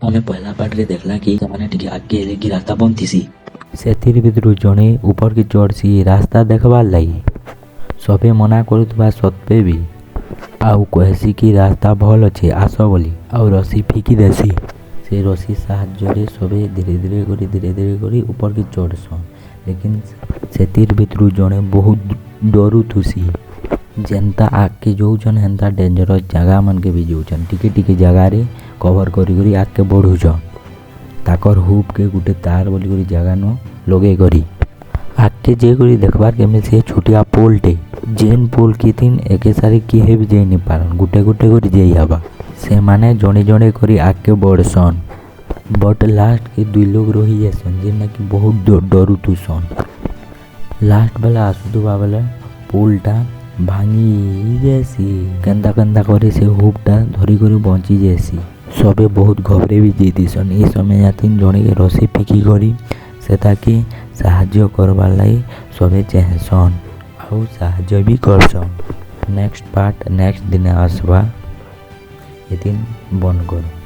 ଆମେ ପହିଲା ପାର୍ଟରେ ଦେଖଲା କି ସେମାନେ ଟିକେ ଆଗକେ ହେଲେ କି ରାସ୍ତା ବନ୍ଦ ଥିସି। ସେଥିର୍ ଭିତରୁ ଜଣେ ଉପରକେ ଚଢ଼ସି ରାସ୍ତା ଦେଖବାର୍ ଲାଗି। ସଭେ ମନା କରୁଥିବା ସତ୍ତ୍ୱେ ବି ଆଉ କହେସି କି ରାସ୍ତା ଭଲ୍ ଅଛେ, ଆସ ବୋଲି, ଆଉ ରସି ଫିକି ଦେସି। ସେ ରସି ସାହାଯ୍ୟରେ ସଭେ ଧୀରେ ଧୀରେ କରି, ଧୀରେ ଧୀରେ କରି ଉପରକେ ଚଢ଼ସନ୍। ଲେକିନ୍ ସେଥିର୍ ଭିତରୁ ଜଣେ ବହୁତ ଡରୁଥୁସି। ଯେନ୍ତା ଆଗକେ ଯଉଛନ୍, ହେନ୍ତା ଡେଞ୍ଜରସ୍ ଜାଗା ମାନକେ ବି ଯଉଛନ୍। ଟିକେ ଟିକେ ଜାଗାରେ କଭର୍ କରି କରି ଆଗକେ ବଢ଼ୁଛନ୍। ତାକର୍ ହୁପ୍କେ ଗୁଟେ ତାର୍ ବୋଲି କରି ଜାଗାନ ଲଗେଇ କରି ଆଗକେ ଯାଇକରି ଦେଖବାର୍ କେ ମିଲ୍ସି ଛୋଟିଆ ପୋଲ୍ଟେ, ଯେନ୍ ପୋଲ୍ କି ଥିନ୍ ଏକେସାରି କେହି ବି ଯାଇ ନି ପାରନ୍, ଗୁଟେ ଗୁଟେ କରି ଯାଇ ହେବା। ସେମାନେ ଜଣେ ଜଣେ କରି ଆଗକେ ବଢ଼ସନ୍, ବଟ୍ ଲାଷ୍ଟ କେ ଦୁଇ ଲୋକ୍ ରହି ଯାଏସନ୍, ଯେନ୍ଟାକି ବହୁତ ଡରୁଥୁସନ୍। ଲାଷ୍ଟ ବେଲେ ଆସୁଥିବା ବେଲେ ପୋଲ୍ଟା ଭାଙ୍ଗି ଯାଏସି। କେନ୍ତା କେନ୍ତା କରି ସେ ହୁପ୍ଟା ଧରିକରି ବଞ୍ଚି ଯାଏସି। ସବେ ବହୁତ ଘବରେଇ ବି ଯାଇଥିସନ୍। ଏଇ ସମୟ ଯାତିନ୍ ଜଣେକେ ରସି ଫିକି କରି ସେତାକେ ସାହାଯ୍ୟ କରବାର୍ ଲାଗି ସବେ ଚାହେଁସନ୍ ଆଉ ସାହାଯ୍ୟ ବି କରସନ୍। ନେକ୍ସଟ ପାର୍ଟ ନେକ୍ସଟ ଦିନେ ଆସବା। ଏଥିନ୍ ବନ୍ଦ କର।